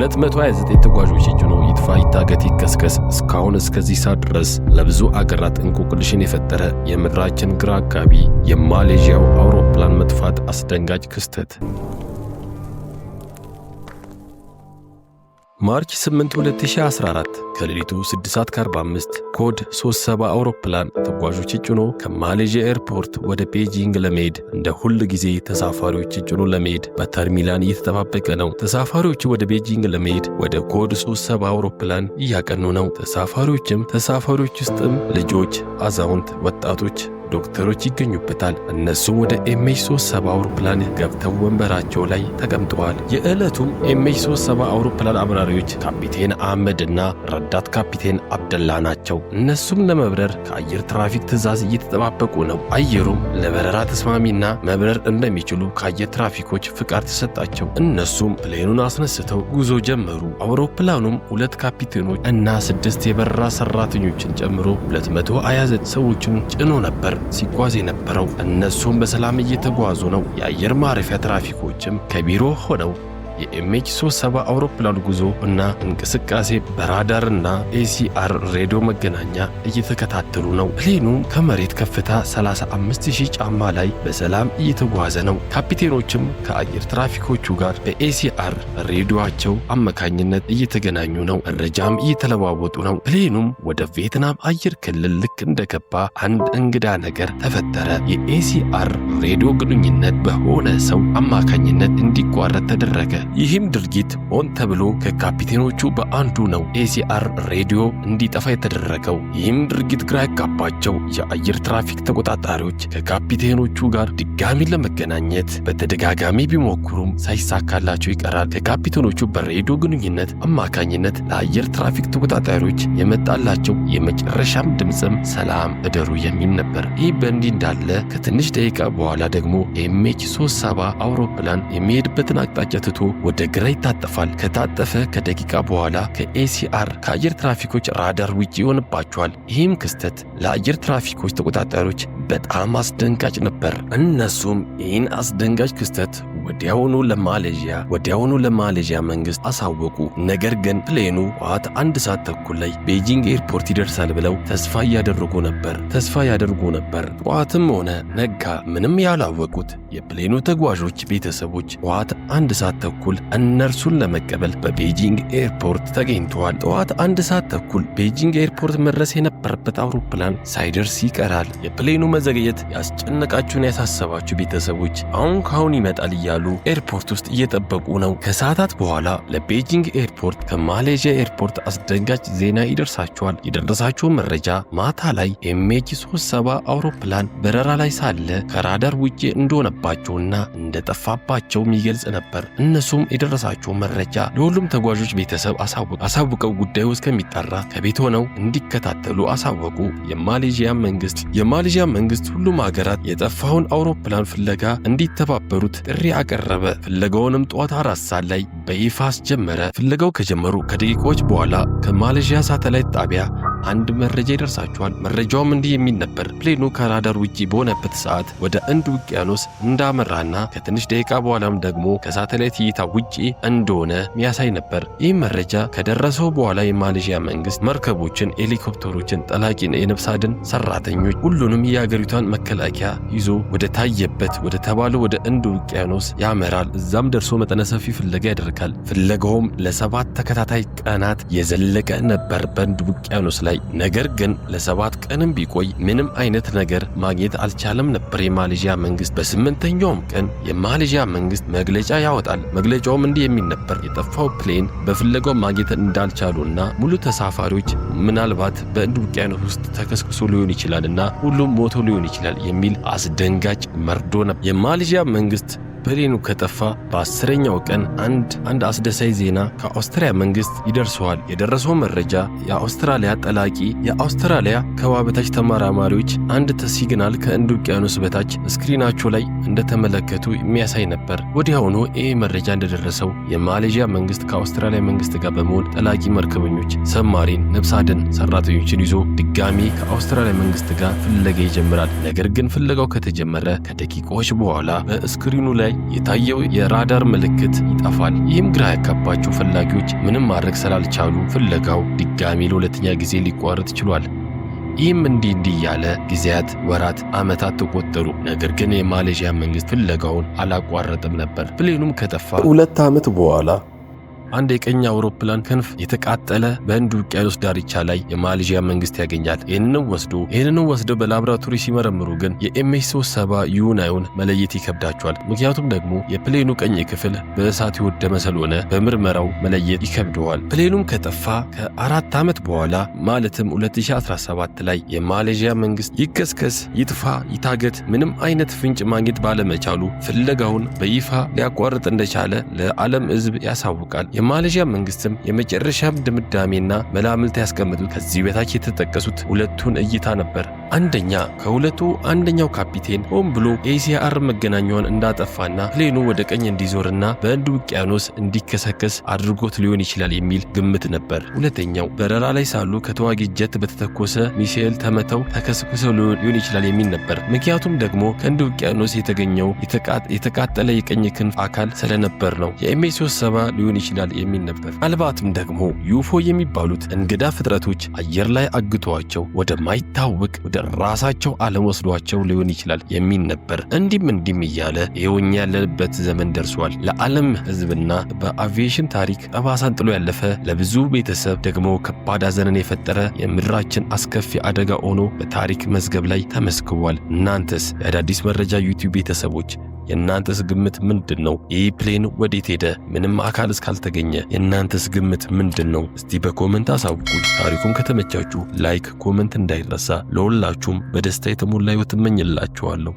229 ተጓዦች ጭኖ ይጥፋ ይታገት ይከስከስ እስካሁን እስከዚህ ሰዓት ድረስ ለብዙ አገራት እንቆቅልሽን የፈጠረ የምድራችን ግራ አጋቢ የማሌዥያው አውሮፕላን መጥፋት አስደንጋጭ ክስተት። March 8 2014 ከሌሊቱ 6:45 ኮድ 37 አውሮፕላን ተጓዦች ጭኖ ከማሌዥያ ኤርፖርት ወደ ቤጂንግ ለመሄድ እንደ ሁል ጊዜ ተሳፋሪዎች ጭኖ ለመሄድ በተርሚናል እየተጠባበቀ ነው። ተሳፋሪዎቹ ወደ ቤጂንግ ለመሄድ ወደ ኮድ 37 አውሮፕላን እያቀኑ ነው። ተሳፋሪዎች ውስጥም ልጆች፣ አዛውንት፣ ወጣቶች፣ ዶክተሮች ይገኙበታል። እነሱም ወደ MH 37 አውሮፕላን ገብተው ወንበራቸው ላይ ተቀምጠዋል። የዕለቱም MH 37 አውሮፕላን አብራሪዎች ካፒቴን አህመድ እና ረዳት ካፒቴን አብደላ ናቸው። እነሱም ለመብረር ከአየር ትራፊክ ትዕዛዝ እየተጠባበቁ ነው። አየሩም ለበረራ ተስማሚና መብረር እንደሚችሉ ከአየር ትራፊኮች ፍቃድ ተሰጣቸው። እነሱም plane ኑን አስነስተው ጉዞ ጀመሩ። አውሮፕላኑም ሁለት ካፒቴኖች እና ስድስት የበረራ ሰራተኞችን ጨምሮ 229 ሰዎችን ጭኖ ነበር ሲጓዝ የነበረው። እነሱም በሰላም እየተጓዙ ነው። የአየር ማረፊያ ትራፊኮችም ከቢሮ ሆነው የ MH 37 አውሮፕላን ጉዞ እና እንቅስቃሴ በራዳርና ASR ሬዲዮ መገናኛ እየተከታተሉ ነው። plane ኑ ከመሬት ከፍታ 35000 ጫማ ላይ በሰላም እየተጓዘ ነው። ካፒቴኖችም ከአየር ትራፊኮቹ ጋር በ ASR ሬዲዮቸው አማካኝነት እየተገናኙ ነው። መረጃም እየተለዋወጡ ነው። plane ኑም ወደ ቪየትናም አየር ክልል ልክ እንደገባ አንድ እንግዳ ነገር ተፈጠረ። የ ASR ሬዲዮ ግንኙነት በሆነ ሰው አማካኝነት እንዲቋረጥ ተደረገ። ይህም ድርጊት ሆን ተብሎ ከካፒቴኖቹ በአንዱ ነው ASR ሬዲዮ እንዲጠፋ የተደረገው። ይህም ድርጊት ግራ ያጋባቸው የአየር ትራፊክ ተቆጣጣሪዎች ከካፒቴኖቹ ጋር ድጋሚ ለመገናኘት በተደጋጋሚ ቢሞክሩም ሳይሳካላቸው ይቀራል። ከካፒቴኖቹ በሬዲዮ ግንኙነት አማካኝነት ለአየር ትራፊክ ተቆጣጣሪዎች የመጣላቸው የመጨረሻም ድምፅም ሰላም እደሩ የሚል ነበር። ይህ በእንዲህ እንዳለ ከትንሽ ደቂቃ በኋላ ደግሞ MH 37 አውሮፕላን የሚሄድበትን አቅጣጫ ትቶ ወደ ግራ ይታጠፋል። ከታጠፈ ከደቂቃ በኋላ ከ ASR ከአየር ትራፊኮች ራዳር ውጭ ይሆንባቸዋል። ይህም ክስተት ለአየር ትራፊኮች ተቆጣጣሪዎች በጣም አስደንጋጭ ነበር። እነሱም ይህን አስደንጋጭ ክስተት ወዲያውኑ ለማሌዥያ መንግስት አሳወቁ። ነገር ግን plane ኑ ጠዋት 1:30 ላይ ቤጂንግ ኤርፖርት ይደርሳል ብለው ተስፋ ያደርጉ ነበር። ጠዋትም ሆነ ነጋ ምንም ያላወቁት የ plane ኑ ተጓዦች ቤተሰቦች ጠዋት 1:30 እነርሱን ለመቀበል በቤጂንግ ኤርፖርት ተገኝተዋል። ጠዋት 1:30 ቤጂንግ ኤርፖርት መድረስ የነበረበት አውሮፕላን ሳይደርስ ይቀራል። የ plane ኑ መዘግየት ያስጨነቃችሁን ያሳሰባችሁ ቤተሰቦች አሁን ካሁን ይመጣል እያሉ ኤርፖርት ውስጥ እየጠበቁ ነው። ከሰዓታት በኋላ ለቤጂንግ ኤርፖርት ከማሌዥያ ኤርፖርት አስደንጋጭ ዜና ይደርሳቸዋል። የደረሳቸው መረጃ ማታ ላይ MH 37 አውሮፕላን በረራ ላይ ሳለ ከራዳር ውጪ እንደሆነባቸውና እንደጠፋባቸው የሚገልጽ ነበር። እነሱም የደረሳቸው መረጃ ለሁሉም ተጓዦች ቤተሰብ አሳውቀው ጉዳዩ እስከሚጣራ ከቤት ሆነው እንዲከታተሉ አሳወቁ። የማሌዥያ መንግስት ሁሉም ሀገራት የጠፋውን አውሮፕላን ፍለጋ እንዲተባበሩት ጥሪ አቀረበ። ፍለጋውንም ጠዋት 4 ሰዓት ላይ በይፋ አስጀመረ። ፍለጋው ከጀመሩ ከደቂቃዎች በኋላ ከማሌዥያ ሳተላይት ጣቢያ አንድ መረጃ ይደርሳቸዋል። መረጃውም እንዲህ የሚል ነበር። plane ኑ ከራዳር ውጪ በሆነበት ሰዓት ወደ ህንድ ውቅያኖስ እንዳመራና ከትንሽ ደቂቃ በኋላም ደግሞ ከሳተላይት እይታ ውጪ እንደሆነ የሚያሳይ ነበር። ይህ መረጃ ከደረሰው በኋላ የማሌዥያ መንግስት መርከቦችን፣ ሄሊኮፕተሮችን፣ ጠላቂ የነፍስ አድን ሰራተኞች፣ ሁሉንም የአገሪቷን መከላከያ ይዞ ወደ ታየበት ወደ ተባለው ወደ ህንድ ውቅያኖስ ያመራል። እዛም ደርሶ መጠነ ሰፊ ፍለጋ ያደርጋል። ፍለጋውም ለ7 ተከታታይ ቀናት የዘለቀ ነበር በህንድ ውቅያኖስ ላይ። ነገር ግን ለ7 ቀንም ቢቆይ ምንም አይነት ነገር ማግኘት አልቻለም ነበር የማሌዥያ መንግስት። በ8ኛውም ቀን የማሌዥያ መንግስት መግለጫ ያወጣል። መግለጫውም እንዲህ የሚል ነበር። የጠፋው plane በፍለጋው ማግኘት እንዳልቻሉና ሙሉ ተሳፋሪዎች ምናልባት በህንድ ውቅያኖስ ውስጥ ተከስክሶ ሊሆን ይችላልና ሁሉም ሞቶ ሊሆን ይችላል የሚል አስደንጋጭ መርዶ ነበር። የማሌዥያ መንግስት plane ኑ ከጠፋ በ10ኛው ቀን አንድ አስደሳች ዜና ከአውስትራሊያ መንግስት ይደርሰዋል። የደረሰው መረጃ የአውስትራሊያ ጠላቂ የአውስትራሊያ ከውሃ በታች ተመራማሪዎች አንድ signal ከህንድ ውቅያኖስ በታች screen ናቸው ላይ እንደተመለከቱ የሚያሳይ ነበር። ወዲያውኑ ይህ መረጃ እንደደረሰው የማሌዥያ መንግስት ከአውስትራሊያ መንግስት ጋር በመሆን ጠላቂ መርከበኞች፣ submarine፣ ነፍስ አድን ሰራተኞችን ይዞ ድጋሚ ከአውስትራሊያ መንግስት ጋር ፍለጋ ይጀምራል። ነገር ግን ፍለጋው ከተጀመረ ከደቂቃዎች በኋላ በ screen ኑ ላይ የታየው የራዳር ምልክት ይጠፋል። ይህም ግራ ያጋባቸው ፈላጊዎች ምንም ማድረግ ስላልቻሉ ፍለጋው ድጋሚ ለሁለተኛ ጊዜ ሊቋረጥ ችሏል። ይህም እንዲህ እንዲህ እያለ ጊዜያት፣ ወራት፣ ዓመታት ተቆጠሩ። ነገር ግን የማሌዥያ መንግስት ፍለጋውን አላቋረጠም ነበር። Plane ኑም ከጠፋ 2 ዓመት በኋላ አንድ የቀኝ አውሮፕላን ክንፍ የተቃጠለ በህንድ ውቅያኖስ ዳርቻ ላይ የማሌዥያ መንግስት ያገኛል። ይህንንም ወስደው በላብራቶሪ ሲመረምሩ ግን የ MH 37 ይሁን አይሁን መለየት ይከብዳቸዋል። ምክንያቱም ደግሞ የ plane ኑ ቀኝ ክፍል በእሳት የወደመ ስለሆነ በምርመራው መለየት ይከብደዋል። Plane ኑም ከጠፋ ከ4 ዓመት በኋላ ማለትም 2017 ላይ የማሌዥያ መንግስት ይከስከስ፣ ይጥፋ፣ ይታገት ምንም አይነት ፍንጭ ማግኘት ባለመቻሉ ፍለጋውን በይፋ ሊያቋርጥ እንደቻለ ለዓለም ሕዝብ ያሳውቃል። የማሌዥያ መንግስትም የመጨረሻም ድምዳሜና መላምት ያስቀመጡት ከዚህ በታች የተጠቀሱት ሁለቱን እይታ ነበር። አንደኛ፣ ከሁለቱ አንደኛው ካፒቴን ሆን ብሎ ACR መገናኛውን እንዳጠፋና plane ኑ ወደ ቀኝ እንዲዞርና በህንድ ውቅያኖስ እንዲከሰከስ አድርጎት ሊሆን ይችላል የሚል ግምት ነበር። ሁለተኛው፣ በረራ ላይ ሳሉ ከተዋጊ ጀት በተተኮሰ ሚሳኤል ተመተው ተከስክሰው ሊሆን ይችላል የሚል ነበር። ምክንያቱም ደግሞ ከህንድ ውቅያኖስ የተገኘው የተቃጠለ የቀኝ ክንፍ አካል ስለነበር ነው። የ MH 37 ሊሆን ይችላል የሚል ነበር። ምናልባትም ደግሞ UFO የሚባሉት እንግዳ ፍጥረቶች አየር ላይ አግተዋቸው ወደማይታወቅ ወደ ራሳቸው ዓለም ወስዷቸው ሊሆን ይችላል የሚል ነበር። እንዲህም እንዲህም እያለ ይኸው እኛ ያለንበት ዘመን ደርሷል። ለዓለም ሕዝብና በአቪዬሽን ታሪክ ጠባሳን ጥሎ ያለፈ፣ ለብዙ ቤተሰብ ደግሞ ከባድ ሐዘንን የፈጠረ የምድራችን አስከፊ አደጋ ሆኖ በታሪክ መዝገብ ላይ ተመዝግቧል። እናንተስ የአዳዲስ መረጃ YouTube ቤተሰቦች፣ የእናንተስ ግምት ምንድን ነው? ይህ plane ወዴት ሄደ? ምንም አካል እስካልተገኘ የእናንተስ ግምት ምንድን ነው? እስቲ በ comment አሳውቁኝ። ታሪኩም ከተመቻችሁ like፣ comment እንዳይረሳ። ለሁላችሁም በደስታ የተሞላ ህይወት እመኝላችኋለሁ።